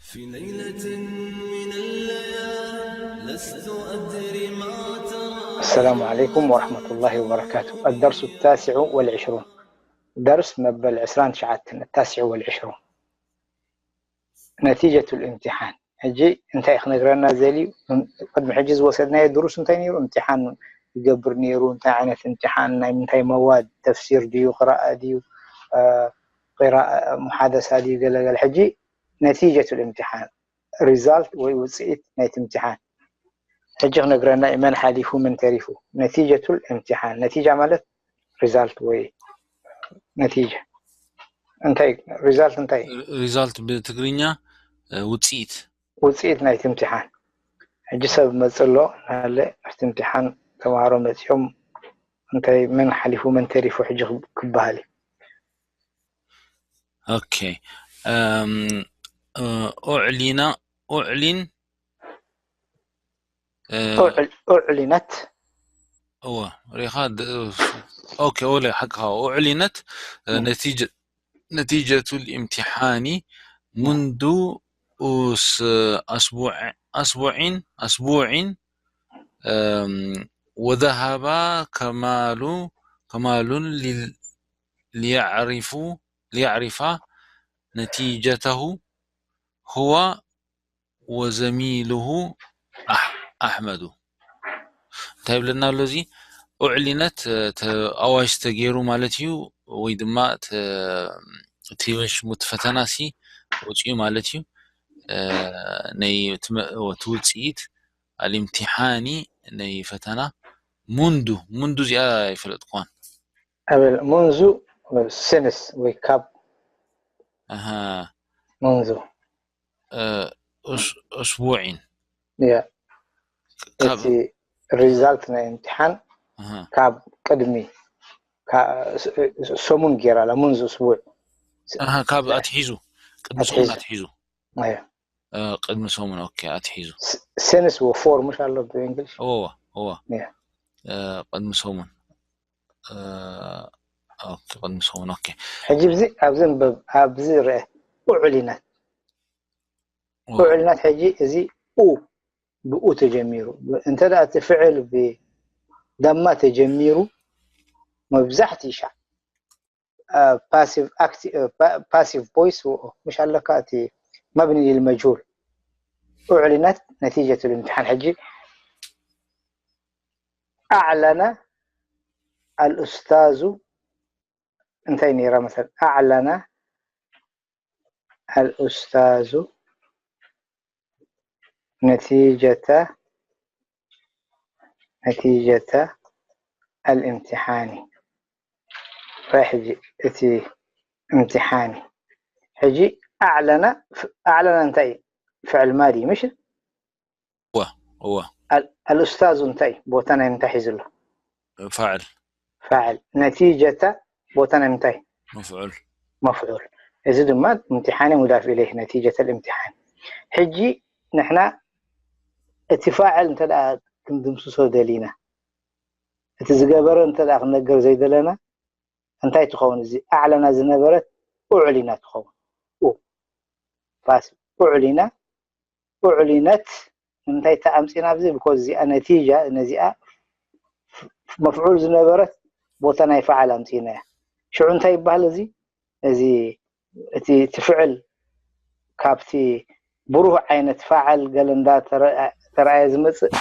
في ليلة من الليالي لست أدري ما ترى السلام عليكم ورحمة الله وبركاته. الدرس التاسع والعشرون، درس መበል ዕስራን ትሽዓተን، التاسع والعشرون، نتيجة الامتحان። ሕጂ እንታይ ክነግረና ዘልዩ? ቅድሚ ሕጂ ዝወሰድናዮ ድሩስ እንታይ ነይሩ? እምትሓን ይገብር ነይሩ። እንታይ ዓይነት እምትሓን፣ ናይ ምንታይ መዋድ፣ ተፍሲር ድዩ፣ ቅራኣ ድዩ፣ ቂራኣ ሙሓደሳ ድዩ፣ ገለገለ። ሕጂ ነቲጀቱ ልእምትሓን፣ ሪዛልት ወይ ውፅኢት ናይቲ እምትሓን ሕጂ ክነግረና እዩ። መን ሓሊፉ፣ መን ተሪፉ። ነቲጀቱ ልእምትሓን፣ ነቲጃ ማለት ሪዛልት ወይ ነቲጃ። እንታይ ሪዛልት እንታይ? ሪዛልት ብትግርኛ ውፅኢት። ውፅኢት ናይቲ እምትሓን። ሕጂ ሰብ መፅእ ኣሎ፣ ናለ ኣብቲ እምትሓን ተምሃሮ መፂኦም እንታይ፣ መን ሓሊፉ፣ መን ተሪፉ ሕጂ ክበሃል እዩ። ኦኬ። ኡዕሊና ኡዕሊን ኡዕሊነት እወ ሪኻ ኦኬ ወለ ሓቅኻ ኡዕሊነት ነቲጀ ነቲጀቱ ልእምትሓኒ ሙንዱ ኡስ ኣስቡዕ ኣስቡዒን ኣስቡዒን ወዘሃባ ከማሉ ከማሉን ሊያዕሪፉ ሊያዕሪፋ ነቲጀተሁ ሁዋ ወዘሚሉሁ ኣሕመዱ እንታይ ይብለና ኣሎ እዚ ኡዕሊነት ኣዋጅ ተገይሩ ማለት እዩ ወይ ድማ እቲ ሽሙት ፈተና ሲ ወፅኡ ማለት እዩ ናይ እቲ ውፅኢት ኣልምትሓኒ ናይ ፈተና ሙንዱ ሙንዱ እዚኣ ይፈለጥኩዋን ኣበል ሙንዙ ስንስ ወይ ካብ ሙንዙ እስቡዒን እቲ ሪዛልት ናይ እምትሓን ካብ ቅድሚ ሰሙን ጌራ ላ ሙንዙ እስቡዕ ካብ ኣትሒዙ ቅድሚ ሰሙን ኣትሒዙ ቅድሚ ሰሙን ኦኬ ኣትሒዙ ሴንስ ፎር ምሽ ኣሎ ብእንግሊሽ እወ እወ ቅድሚ ሰሙን ቅድሚ ሰሙን ኦኬ ሕጂ ብዚ ኣብዚ ንበብ ኣብዚ ርአ ኡዕሊነት ኡዕሊነት ሕጂ እዚ ኡ ብኡ ተጀሚሩ እንተ እቲ ፍዕል ብደማ ተጀሚሩ መብዛሕትኡ ሻዕ ፓሲቭ ቮይስ ምሽ ኣለካ እቲ መብኒ ልመጅሁል ኡዕሊነት ነቲጀት ልምትሓን ሕጂ ኣዕለነ ኣልኡስታዙ እንታይ ነይራ መሰል ኣዕለነ ኣልኡስታዙ ነቲጀተ ነቲጀተ ኣልእምትሓኒ ሕጂ እቲ እምትሓኒ ሕጂ ኣዕለነ ኣዕለነ እንታይ ፍዕል ማዲ ምሽ እወ እወ ኣልኡስታዙ እንታይ ቦታ ናይ ምንታይ ሒዙ ኣሎ ፋዕል ፋዕል ነቲጀተ ቦታ ናይ ምንታይ መፍዑል መፍዑል እዚ ድማ እምትሓኒ ሙዳፍ ኢለይህ ነቲጀተ ልእምትሓኒ ሕጂ ንሕና እቲ ፋዕል እንተ ክንድምስሶ ደሊና እቲ ዝገበረ እንተ ክነገር ዘይደለና እንታይ ትኸውን እዚ ኣዕለና ዝነበረት ኡዕሊና ትኸውን ፋስ ኡዕሊና ኡዕሊነት ንምንታይ ተኣምፂና ኣብዚ ብኮዝ እዚኣ ነቲጃ ነዚኣ መፍዑል ዝነበረት ቦታ ናይ ፈዓል ኣምፂና እያ ሽዑ እንታይ ይበሃል እዚ እዚ እቲ ትፍዕል ካብቲ ብሩህ ዓይነት ፈዓል ገለ እንዳ ተረኣየ ዝመፅእ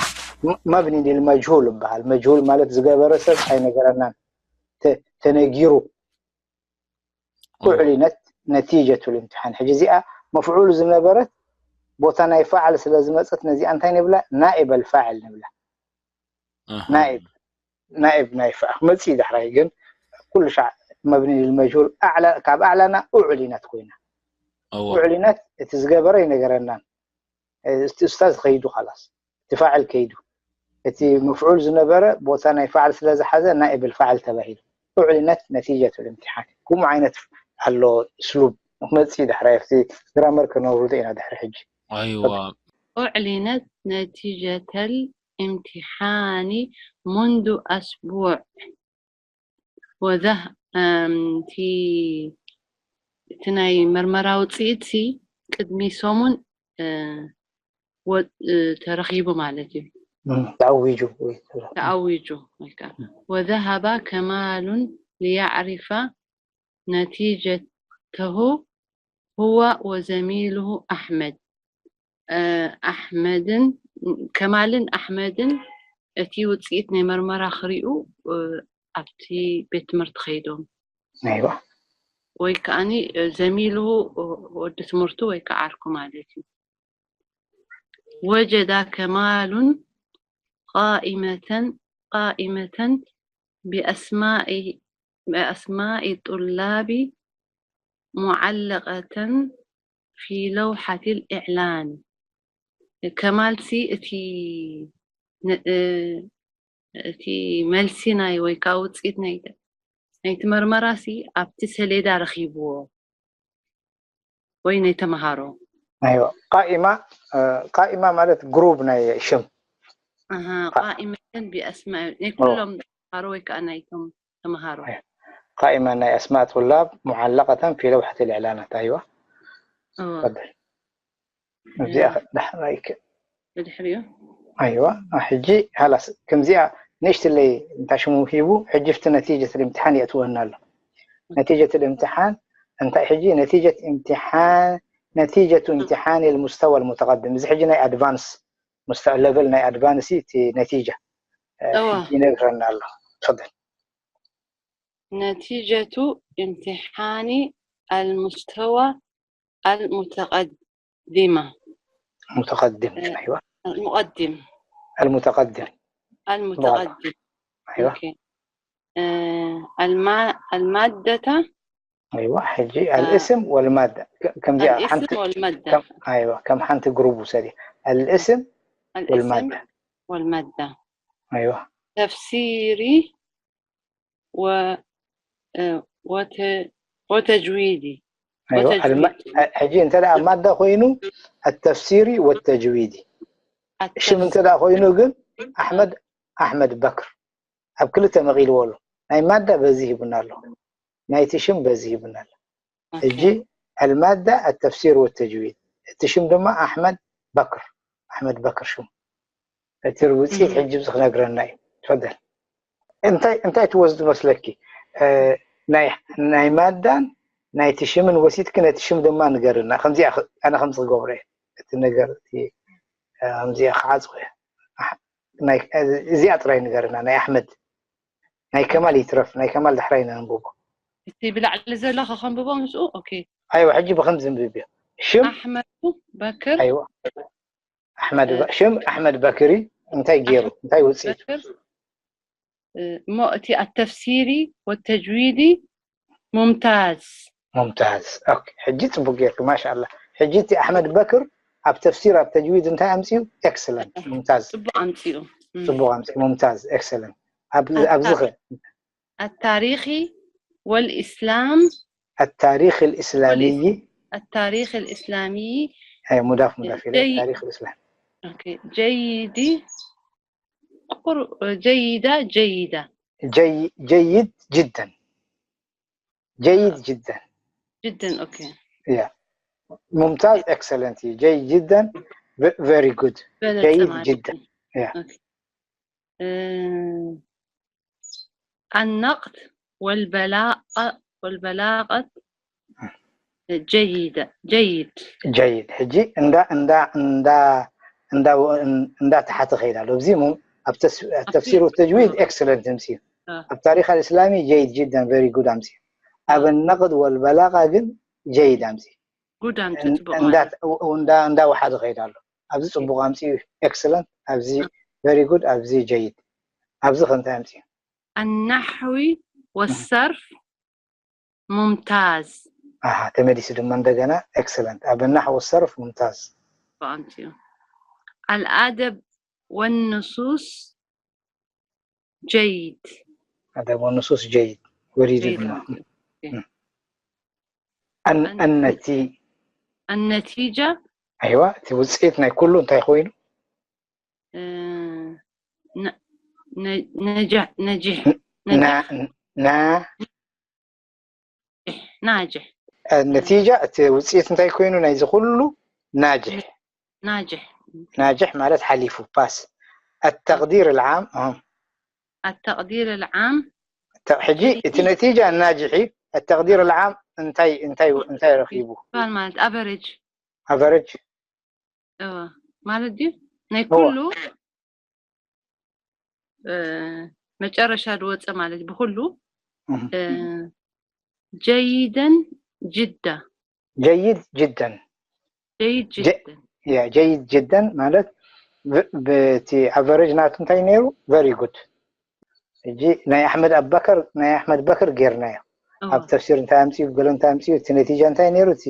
መብኒ ሊል መጅሁል ይበሃል መጅሁል ማለት ዝገበረ ሰብ ኣይነገረናን ተነጊሩ ኡዕሊነት ነቲጀቱ ልእምትሓን ሕጂ እዚኣ መፍዑል ዝነበረት ቦታ ናይ ፈዓል ስለ ዝመፀት ነዚኣ እንታይ ንብላ ናኢብ ኣልፋዕል ንብላ ናኢብ ናኢብ ናይ ፈ- መፂ ዳሕራይ ግን ኩሉ ሻዕ መብኒ ልመጅሁል ኣዕላ- ካብ ኣዕላና ኡዕሊነት ኮይና ኡዕሊነት እቲ ዝገበረ ይነገረናን እቲ እስታዝ ከይዱ ካላስ እቲ ፋዕል ከይዱ እቲ መፍዑል ዝነበረ ቦታ ናይ ፋዕል ስለ ዝሓዘ ናኢብ ልፋዕል ተባሂሉ ኡዕሊነት ነቲጀት ልእምትሓን ከምኡ ዓይነት ኣሎ ስሉብ መፂ ዳሕራይ ኣብቲ ግራመር ከነውርዶ ኢና ድሕሪ ሕጂ ኣይዋ أعلنت نتيجة الامتحان منذ أسبوع وذه أم، تي تناي مرمرة وتسيتي قدمي سومون እ፣ ወ- እ፣ ተረኺቡ ማለት እዩ። ተኣዊጁ ወይ ተኣዊጁ ወይ ከዓ وذهب كمال ليعرف نتيجته هو وزميله أحمد ኣሕመድን ከማልን ኣሕመድን እቲ ውፅኢት ናይ መርመራ ክሪኡ ኣብቲ ቤት ትምህርቲ ከይዶም ኣይዋ ወይ ከዓኒ ዘሚልሁ ወዲ ትምህርቱ ወይ ከዓ ዓርኩ ማለት እዩ። وجد كمال قائمة قائمة بأسماء بأسماء طلاب معلقة في لوحة الإعلان ከማልሲ እቲ እቲ መልሲ ናይ ወይ ከዓ ውፅኢት ናይ ናይቲ መርመራሲ ኣብቲ ሰሌዳ ረኺብዎ ወይ ናይ ተምሃሮ ኣይዋ ቃኢማ ቃኢማ ማለት ግሩብ ናይ ሽም ቃኢመተን ቢኣስማ ናይ ኩሎም ተምሃሮ ወይ ከዓ ናይቶም ተምሃሮ ቃኢማ ናይ ኣስማእ ጡላብ ሙዓለቀተን ፊ ለውሐት ልዕላናት ኣይዋ እወ ፈል እዚኣ ዳሕራይ ብድሕሪኡ ኣይዋ ሕጂ ሃላስ ከምዚኣ ንእሽትለይ እንታይ ሽሙ ሂቡ ሕጂ ፍቲ ነቲጀት ልምትሓን የእትወና ኣሎ ነቲጀት ልምትሓን እንታይ ሕጂ ነቲጀት እምትሓን ነቲጀቱ እምትሓን ልሙስተዋ ልሙተቀድም እዚ ሕጂ ናይ ኣድቫንስ ሙስተዋ ለቨል ናይ ኣድቫንስ እቲ ነቲጃ እዋ። ሕጂ ይነግረና ኣሎ ትፈል نتيجة امتحان المستوى المتقدمة ሙተቀድም እ- ኣይዋ المقدم المتقدم المتقدم ኣይዋ أوكي. آه، الما... المادة ኣይዋ ሕጂ الاسم والمادة ከምዚኣ ሓንቲ الاسم والمادة ከም ኣይዋ ከም ሓንቲ ግሩብ ውሰዲ الاسم الاسم والمادة والمادة ኣይዋ تفسيري و آه، وت... وتجويدي ኣይዋ وتجويد ሕጂ እንተ ደኣ ማዳ ኮይኑ التفسيري والتجويدي ሽም እንተ ደኣ ኮይኑ ግን ኣሕመድ ኣሕመድ በክር ኣብ ክልተ መቒልዎ ኣሎ ናይ ማዳ በዚ ሂቡና ኣሎ ናይቲ ሽም በዚ ሂቡና ኣሎ ሕጂ المادة التفسير والتجويد እቲ ሽም ድማ ኣሕመድ በክር ኣሕመድ በክር ሽሙ እቲ ውፅኢት ሕጂ እዚ ክነግረና እዩ ትፈል እንታይ እንታይ ትወስድ መስለኪ ናይ ማዳን ናይቲ ሽምን ወሲድኪ ነቲ ሽም ድማ ንገርና ከምዚኣ ኣነ ከምዚ ክገብሮ እየ እቲ ነገር ከምዚኣ ክዓፅዎ እየ እዚኣ ጥራይ ንገርና ናይ ኣሕመድ ናይ ከማል ይትረፍ ናይ ከማል ዳሕራይ ነንብቦ እቲ ብላዕሊ ዘሎ ከከንብቦ ምስኡ ኦኬ ኣይዋ ሕጂ ብከምዚ ንብብዮ ሽም ኣሕመዱ በክር ኣይዋ ኣሕመድ ሽም ኣሕመድ በክሪ እንታይ ገይሩ እንታይ ውፅኢቱ በክር እሞ እቲ ኣተፍሲሪ ወተጅዊዲ ሙምታዝ ሙምታዝ ሕጂ ፅቡቅ ጌርኪ ማሻላ ሕጂ እቲ ኣሕመድ በክር ኣብ ተፍሲር ኣብ ተጅዊድ እንታይ ኣምፅኡ ኤክሰለንት ሙምታዝ ፅቡቅ ኣምፅኡ ፅቡቅ ኣምፅኡ ሙምታዝ ኤክሰለንት ኣብዚ ኸ التاريخ والإسلام التاريخ الإسلامي التاريخ الإسلامي أي مضاف مضاف إليه جي- التاريخ الإسلامي أوكي جيدي قر- جيدة جيدة جي جيد جدا جيد جدا جدا أوكي yeah ممتاز excellent جيد جدا very good በለጸ جيد ማለት جدا እዩ። Yeah. ኦኬ። እ፣ النقد والبلاغة والبلاغة جيدة جيد جيد ሕጂ እንዳ እንዳ እንዳ እንዳ እንዳ ተሓተ ከይዳ ኣሎ እዚ ሙ ኣብ ተስ- ኣብ ተፍሲር ወተጅዊድ excellent ኣምፅኡ اه ኣብ ታሪክ ኣልእስላሚ جيد جدا very good ኣምፅኡ ኣብ ነቅድ ወልበላቃ ግን جيد ኣምፅኡ ጉድ ኣምፅኡ ፅቡቅ እንዳ ማለት እንዳ እንዳ ወሓደ ከይዳ ኣሎ ኣብዚ ፅቡቅ ኣምፅኡ excellent ኣብዚ very good ኣብዚ جيد ኣብዚ ከ እንታይ ኣምፅኡ النحو والصرف ممتاز ኣሃ ተመሊሱ ድማ እንደገና excellent ኣብ النحو والصرف ممتاز ፅቡቅ ኣምፅኡ الأدب والنصوص جيد ኣደብ والنصوص جيد ወሪዱ جيد ድማ ኣምፅኡ أن- النتي النتيجة ኣይዋ እቲ ውፅኢት ናይ ኩሉ እንታይ ኮይኑ እ፣ ነ- ነ- ነጃ- ነጅሕ ና ነጃሕ ና ናጅሕ ነቲጃ እቲ ውፅኢት እንታይ ኮይኑ ናይዚ ኩሉ ናጅሕ ናጅሕ ናጅሕ ማለት ሓሊፉ ፓስ። التقدير العام اه التقدير العام ተ- ሕጂ እቲ ነቲጃ ናጅሕ እዩ። التقدير العام እንታይ እንታይ እንታይ ረኺቡ ይባል ማለት average average እወ ማለት ድዩ ናይ እወ። ኩሉ እ፣ መጨረሻ ዝወፀ ማለት ብኩሉ እህ። እ፣ جيدا جدا جيد جدا جيد ጀ- جدا ያ جيد جدا ማለት ብ- ብቲ average ናቱ እንታይ ነይሩ very good። ሕጂ ናይ ኣሕመድ ኣባከር ናይ ኣሕመድ በክር ጌርናዮ። እወ። ኣብ ተፍሲር እንታይ ኣምፅኡ ገለ እንታይ ኣምፅኡ እቲ ነቲጃ እንታይ ነይሩ እቲ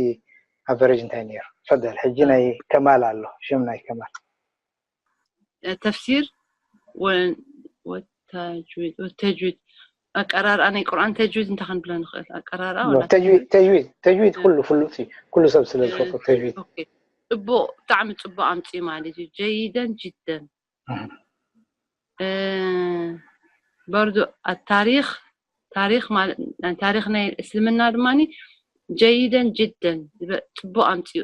average እንታይ ነይሩ። ፈደል ሕጂ ናይ ከማል ኣሎ ሽም ናይ ከማል ተፍሲር ወ- ወተጅዊድ ወተጅዊድ ኣቀራርኣ ናይ ቁርኣን ተጅዊድ እንታይ ክንብሎ ንኽእል ኣቀራርኣ ወላ ተጅዊድ ተጅዊድ ተጅዊድ ኩሉ ፍሉጥ እዩ። ኩሉ ሰብ ስለ ዝፈልጦ ተጅዊድ ኦኬ። ጽቡቕ ብጣዕሚ ጽቡቕ ኣምፅኡ ማለት እዩ جيدا جدا እህ። እ፣ برضو التاريخ ታሪክ ማለት ናይ ታሪክ ናይ እስልምና ድማ جيدا جدا ዝበ- ጽቡቕ ኣምፅኡ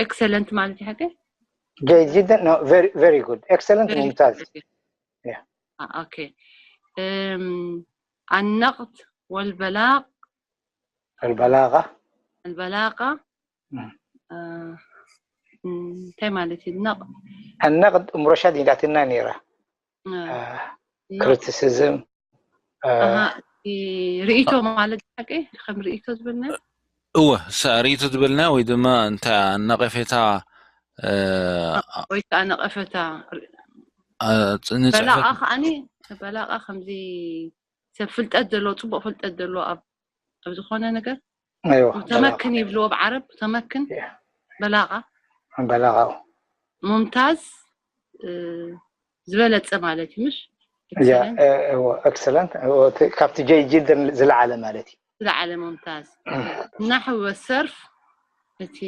excellent ማለት እዩ ሓቀ جيد جدا no very very good excellent ممتاز ኦኬ እም፣ النقد والبلاغ البلاغة البلاغة مم. እ፣ እም፣ እንታይ ማለት እዩ ነቕ النقد እምሮሻ ዲዳትና ነይራ እ፣ آه، ነቕ- criticism آه، ኣሃ፣ እቲ ርእይቶ ማለት ሓቂ ከም ርእይቶ ዝበልና እወ ሳ ርእይቶ ዝበልና ወይ ድማ እንታ ነቐፌታ እ፣ ወይ ከዓ ነቐፈታ እ፣ ንፅሕፈት በላቓ ከዓኒ በላቓ ከምዚ ሰብ ፍልጠት ዘለዎ ፅቡቅ ፍልጠት ዘለዎ ኣብ ኣብ ዝኾነ ነገር أيوة ሙተመክን ይብልዎ ብዓረብ ሙተመክን ያ። በላቓ በላቓ ሙምታዝ እ፣ ዝበለፀ ማለት እዩ ምሽ ያ excellent ካብቲ جيد جدا ዝለዓለ ማለት እዩ ዝለዓለ ሙምታዝ ናሕወ ሰርፍ እቲ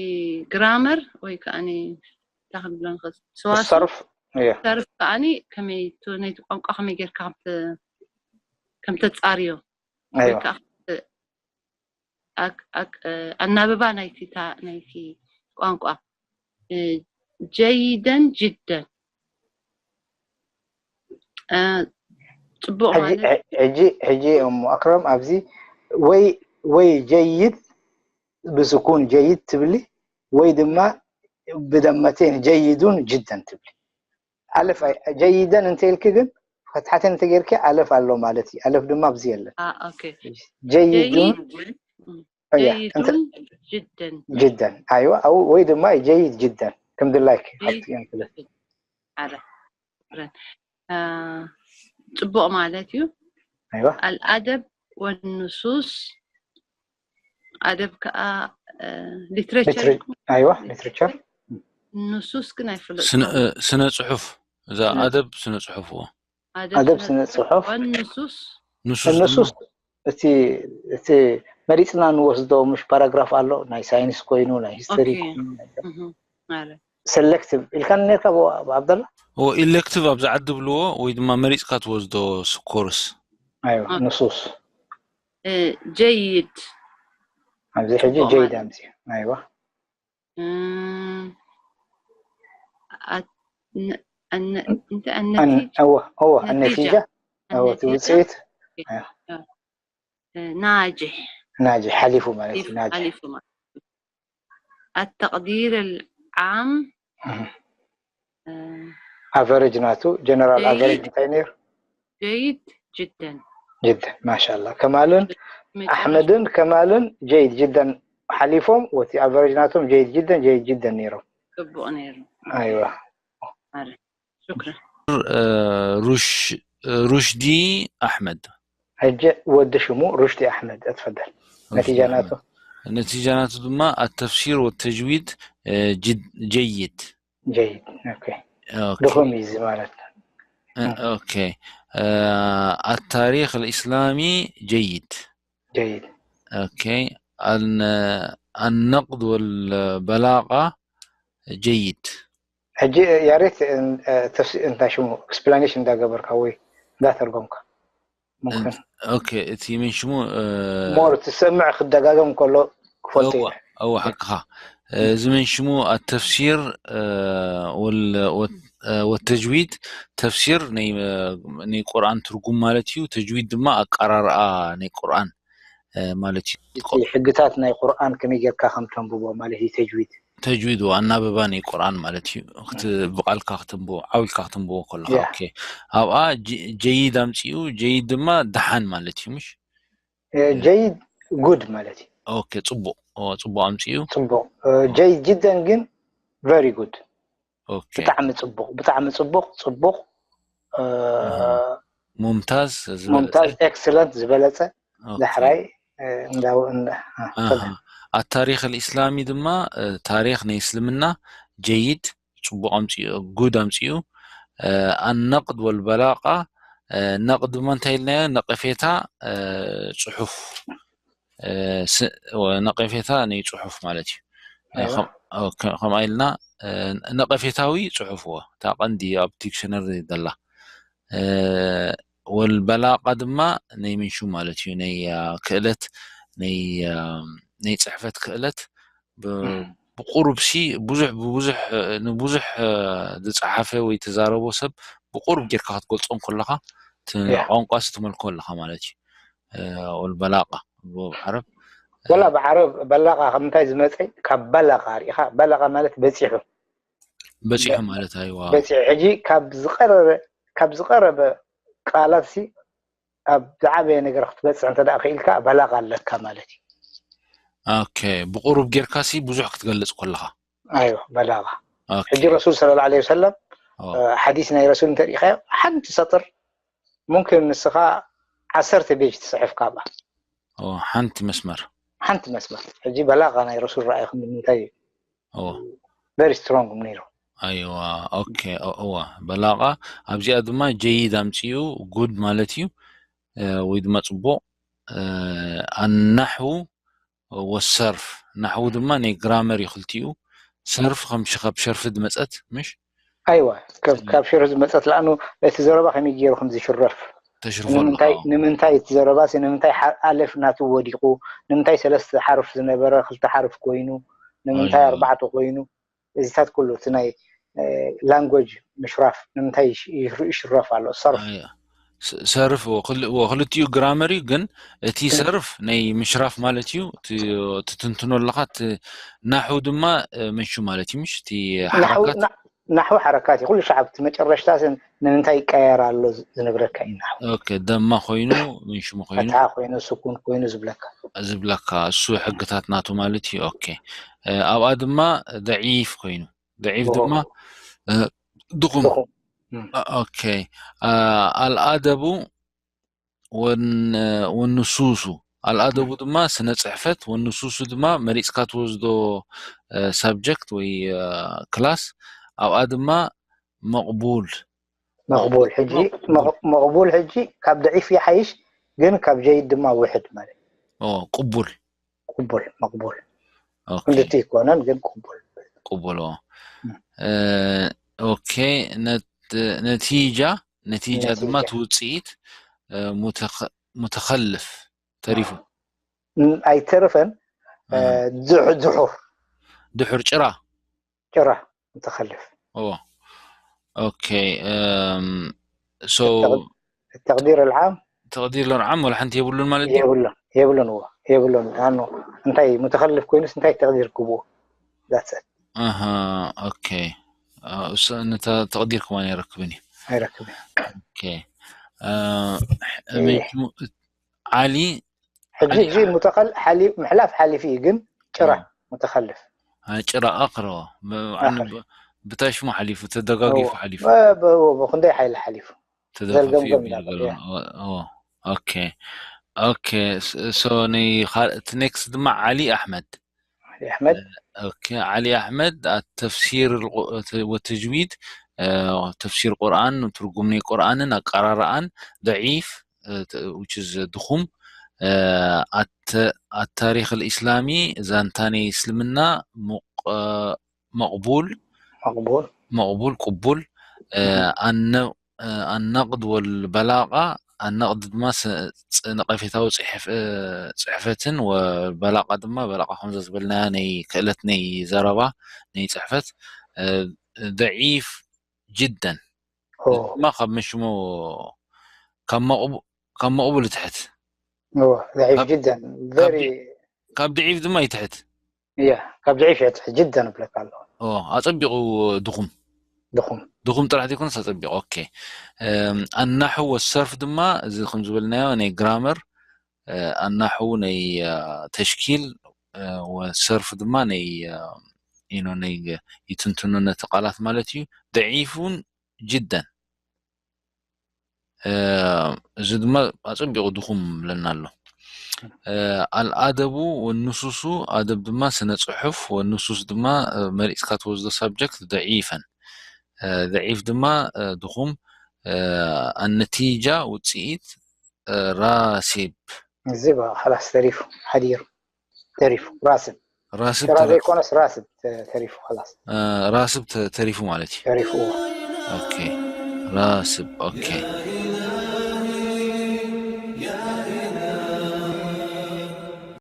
ግራመር ወይ ከዓ እንታይ ክንብሎ ንኽእል ሰዋስው الصرف ያ ሰርፍ ከዓኒ ከመይ እቲ ነቲ ቋንቋ ከመይ ጌርካ ከም ተ- ከም ተጻርዮ ወይ أيوة ከዓ ከም ተ- ኣክ- ኣክ- ኣናብባ ናይቲ ታ- ናይቲ ቋንቋ እ፣ جيدا جدا እ፣ ጽቡቕ ሕጂ ማለት ሕጂ ሕጂ እሞ ኣክረም ኣብዚ ወይ ወይ جيد ብስኩን جيد ትብሊ ወይ ድማ ብደመቴን جيد جدا ትብሊ። ኣለፍ ኣይ- جيدا እንተ ኢልኪ ግን ፈትሓተን እንተ ጌርኪ ኣለፍ ኣሎ ማለት እዩ። ኣለፍ ድማ ኣብዚ የለን። አ፣ ኦኬ جيد جيد እያ جيد እንተ جدا جدا ኣይዋ ኣው ወይ ድማ جيد جدا ከም ድላይክ جيد ሓብቲ ኣረ ሽክረን አ፣ ጽቡቕ ማለት እዩ ኣይዋ الأدب والنصوص ኣደብ ከዓ ሊትሬቸር literature ኣይዋ literature ንሱስ ግን ኣይፍለጥ ስነ- እ፣ ስነ ፅሑፍ እዛ ኣደብ ስነ ፅሑፍ እዎ ኣደብ ስነ ፅሑፍ ንሱስ ንሱስ ንሱስ እቲ እቲ መሪፅና ንወስዶ ምሽ ፓራግራፍ ኣሎ ናይ ሳይንስ ኮይኑ ናይ ሂስትሪ ኦኬ። ኮይኑ ማለት ሰሌክቲቭ ኢልካ ነርካ ኣብደላ ኢሌክቲቭ ኣብ ዝዓዲ ብልዎ ወይ ድማ መሪፅካ ትወስዶ ኮርስ ኣይዋ ንሱስ ጀይድ ኣብዚ ሕጂ ጽቡቕ ጀይድ ማለት። ኣምፅእ ኣይዋ እም፣ ኣት- ነ- ኣነ- እንተ ኣን- ኣነቲጅ እወ እወ ነቲጃ። ኣነቲጃ እወ እቲ ነቲጃ። ውፅኢት ናጅሕ ናጅሕ ሓሊፉ ማለት እዩ ናጅሕ ሓሊፉ ማለት እዩ። التقدير العام እህ። እ፣ ኣቨሬጅ ናቱ ጀነራል ጀይድ። ኣቨሬጅ እንታይ ነይሩ جيد جدا ጅደን ማሻላ ከማልን መጨረሻ ኣሕመድን ከማልን ጀይድ ጅደን ሓሊፎም ወቲ ኣቨሬጅ ናቶም ጀይድ ጅደን ጀይድ ጅደን ነይሮም ጽቡቕ ነይሩ። ኣይዋ ኣረ፣ ሽክረን። እ፣ ሩሽ- እ፣ ሩሽዲ ኣሕመድ ሕጂ ወዲ ሽሙ ሩሽዲ ኣሕመድ እትፈደል ነቲጃ ናቱ ነቲጃ ናቱ ድማ التفسير والتجويد እ፣ ጅድ- جيد ጀይድ ኦኬ ኦኬ ድኹም እዩ እዚ ማለት እ፣ ኦኬ እ፣ التاريخ الإسلامي جيد ጀይድ ኦኬ الن- النقد والبلاغة جيد ሕጂ ያሬት እ፣ ተፍሲ እንታይ ሽሙ ኤክስፕላኔሽን እንዳገበርካ ወይ እንዳተርጎምካ ሙምክን ኦኬ እቲ ምን ሽሙ እ፣ ሞር ትሰምዕ ክደጋገም ከሎ ክፈልጡ እወ እወ ሓቅኻ እዚ ምን ሽሙ ኣተፍሲር ወተጅዊድ፣ ተፍሲር ናይ ቁርኣን ትርጉም ማለት እዩ። ተጅዊድ ድማ ኣቀራርኣ ናይ ቁርኣን ማለት እዩ። ሕግታት ናይ ቁርኣን ከመይ ጌርካ ከም ተንብቦ ማለት እዩ ተጅዊድ። ተጅዊድ ኣናበባ ናይ ቁርኣን ማለት እዩ። ብቃልካ ክትንብቦ፣ ዓው ኢልካ ክትንብቦ ከለካ። ኦኬ፣ ኣብኣ ጀይድ ኣምፅኡ። ጀይድ ድማ ደሓን ማለት እዩ። ምሽ ጀይድ ጉድ ማለት እዩ። ኦኬ፣ ፅቡቅ። ፅቡቅ ኣምፅኡ። ፅቡቅ። ጀይድ ጅደን ግን very good። ብጣዕሚ ፅቡቅ፣ ብጣዕሚ ፅቡቅ፣ ፅቡቅ። ሙምታዝ፣ ሙምታዝ፣ ኤክሰለንት፣ ዝበለፀ። ዳሕራይ እንዳው ኣታሪክ ልእስላሚ ድማ ታሪክ ናይ እስልምና ጀይድ፣ ፅቡቅ ኣምፅኡ፣ ጉድ ኣምፅኡ። ኣነቅድ ወልበላቃ፣ ነቅድ ድማ እንታይ ኢልናዮ? ነቀፌታ ፅሑፍ፣ ነቀፌታ ናይ ፅሑፍ ማለት እዩ። ከምኣ ኢልና ነቀፌታዊ ፅሑፍ፣ እታ ቀንዲ ኣብ ዲክሽነሪ ዘላ። ወልበላቃ ድማ ናይ ምንሹ ማለት እዩ፣ ናይ ክእለት፣ ናይ ፅሕፈት ክእለት። ብቁሩብ ሲ ብዙሕ ብብዙሕ ንብዙሕ ዝፀሓፈ ወይ ተዛረቦ ሰብ ብቁሩብ ጌርካ ክትገልፆ እንከለካ ቋንቋ ሲ ትመልኮ ኣለካ ማለት እዩ። ወልበላቃ ብዓረብ ወላ ብዓረብ በላቃ ካብ ምንታይ ዝመፀ? ካብ በለቃ ርኢኻ። በለቃ ማለት በፂሑ በፂሑ ማለት ኣይዋ በፂሑ። ሕጂ ካብ ዝቀረበ ካብ ዝቀረበ ቃላት ሲ ኣብ ዝዓበየ ነገር ክትበፅሕ እንተ ደኣ ክኢልካ በላቃ ኣለካ ማለት እዩ። ኦኬ፣ ብቁሩብ ጌርካ ሲ ብዙሕ ክትገልፅ ከለካ። ኣይዋ በላቃ። ሕጂ ረሱል ሰለላሁ ዐለይሂ ወሰለም ሓዲስ ናይ ረሱል እንተሪኢኻዮ ሓንቲ ሰጥር ሙምኪን ንስኻ ዓሰርተ ፔጅ ትፅሕፍ ካብኣ። ሓንቲ መስመር። ሓንቲ መስመር። ሕጂ በላቃ ናይ ረሱል ረኣይኹም ንምንታይ እዩ very strong ነይሩ። ኣይዋ ኦኬ እዋ በላቃ ኣብዚኣ ድማ ጀይድ ኣምፅኡ ጉድ ማለት እዩ ወይ ድማ ፅቡቅ። ኣናሕው ወሰርፍ፣ ናሕው ድማ ናይ ግራመር እዩ ክልቲኡ። ሰርፍ ከም ካብ ሸርፊ ዝመፀት ምሽ? ኣይዋ ካብ ሸርፊ ዝመፀት ለኣኑ እቲ ዘረባ ከመይ ገይሩ ከም ዝሽረፍ ተሽርፈሉ። ንምንታይ እቲ ዘረባ ሲ ንምንታይ ኣለፍ ናቱ ወዲቁ፣ ንምንታይ ሰለስተ ሓርፍ ዝነበረ ክልተ ሓርፍ ኮይኑ፣ ንምንታይ ኣርባዕተ ኮይኑ፣ እዚታት ኩሉ እቲ ናይ ላንጎጅ ምሽራፍ ንምንታይ ይሽረፍ ኣሎ? ሰርፍ ሰርፍ ክልቲኡ ግራመር እዩ። ግን እቲ ሰርፍ ናይ ምሽራፍ ማለት እዩ። ትትንትኖ ኣለካ። ናሑ ድማ ምንሹ ማለት እዩ። ምሽ እቲ ሓረካት ናሑ ሓረካት እዩ። ኩሉ ሻዕ ኣብቲ መጨረሽታ ንምንታይ ይቀየር ኣሎ ዝነግረካ እዩ። ናሑ ደማ ኮይኑ ምንሽሙ ኮይኑ ፈትሓ ኮይኑ ስኩን ኮይኑ ዝብለካ ዝብለካ እሱ ሕግታት ናቱ ማለት እዩ። ኦኬ ኣብኣ ድማ ደዒፍ ኮይኑ ደዒፍ ድማ ድኹም። ኦኬ ኣልኣደቡ ወንሱሱ ኣልኣደቡ ድማ ስነ ፅሕፈት ወንሱሱ ድማ መሪፅካ ትወስዶ ሳብጀክት ወይ ክላስ ኣብኣ ድማ መቕቡል መቕቡል ሕጂ መቕቡል ሕጂ ካብ ደዒፍ ይሓይሽ ግን ካብ ጀይድ ድማ ውሕድ ማለት ቅቡል ቅቡል መቕቡል ክንድቲ ይኮነን ግን ቅቡል ቅቡል ኦኬ ነቲጃ ነቲጃ ድማ ትውፅኢት ሙተኸልፍ ተሪፉ ኣይተረፈን ድሑር ድሑር ጭራ ጭራ ሙተኸልፍ ኦኬ so التقدير العام ተቅዲር ለርዓም ወላ ሓንቲ የብሉን ማለት እዩ። የብሉን የብሉን እዎ የብሉን ኣኑ እንታይ ሙተኸልፍ ኮይኑስ እንታይ ተቅዲር ክብዎ that's it ኣሃ ኦኬ እሱ ነታ ተቅዲር ከማን ኣይረክብን እዩ። ኣይረክብን ኦኬ ዓሊ ሕጂ እዚ ሙተኸል ሓሊፍ ምሕላፍ ሓሊፍ እዩ ግን ጭራ ሙተኸልፍ ጭራ ኣኽሮ ብታይ ሽሙ ሓሊፉ ተደጋጊፉ ሓሊፉ ብክንደይ ሓይሊ ሓሊፉ ተደፋፊ ኦኬ ኦኬ so ናይ እቲ ኔክስት ድማ ዓሊ ኣሕመድ ኣሕመድ ኦኬ ዓሊ ኣሕመድ ተፍሲር ወተጅዊድ ተፍሲር ቁርኣን ትርጉም ናይ ቁርኣንን ኣቀራርኣን ደዒፍ which is ድኹም ኣታሪክ ልእስላሚ ዛንታ ናይ እስልምና መቕቡል መቕቡል መቕቡል ቅቡል ኣነቕድ ወልበላቃ ኣነቕድ ድማ ስ- ጽ- ነቐፌታዊ ጽሕፍ- እ፣ ጽሕፈትን ወበላቓ ድማ በላቓ ከምዘ ዝበልናያ ናይ ክእለት ናይ ዘረባ ናይ ጽሕፈት እ፣ ደዒፍ ጅደን ኦ ድማ ካብ መሽሞ ካብ መቕቡ- ካብ መቕቡል ትሕት እዎ ضعيف ካብ جدا ካብ very ዲ- ካብ ድዒፍ ድማ ይትሕት ያ ካብ ضعيف ይትሕት جدا እብለካ ኣለኹ ኦ ኣጸቢቑ ድኹም ድኹም ድኹም ጥራሕ ዘይኮነስ ኣጸቢቑ ኦኬ እም፣ ኣናሑ ወሰርፍ ድማ እዚ ከም ዝበልናዮ ናይ ግራመር ኣናሑ ናይ እ፣ ተሽኪል እ፣ ወሰርፍ ድማ ናይ እ፣ you know ናይ ይትንትኑ ነቲ ቃላት ማለት እዩ ደዒፉን ጅደን እ፣ እዚ ድማ ኣጸቢቑ ድኹም ብለና ኣሎ እ፣ ኣልኣደቡ ወንሱሱ ኣደብ ድማ ስነ ጽሑፍ ወንሱስ ድማ እ፣ መሪጽካ ትወስዶ ሳብጀክት ደዒፈን እ፣ ደዒፍ ድማ እ፣ ድኹም እ፣ ኣነቲጃ ውጽኢት እ፣ ራሲብ እዚ በቃ خلاص ተሪፉ ሓዲሩ ተሪፉ ራስብ ራስብ ስራ ተረ- ዘይኮነስ ራስብ ተ- ተሪፉ خلاص እ፣ ራስብ ተ- ተሪፉ ማለት እዩ ተሪፉ ኦኬ ራስብ ኦኬ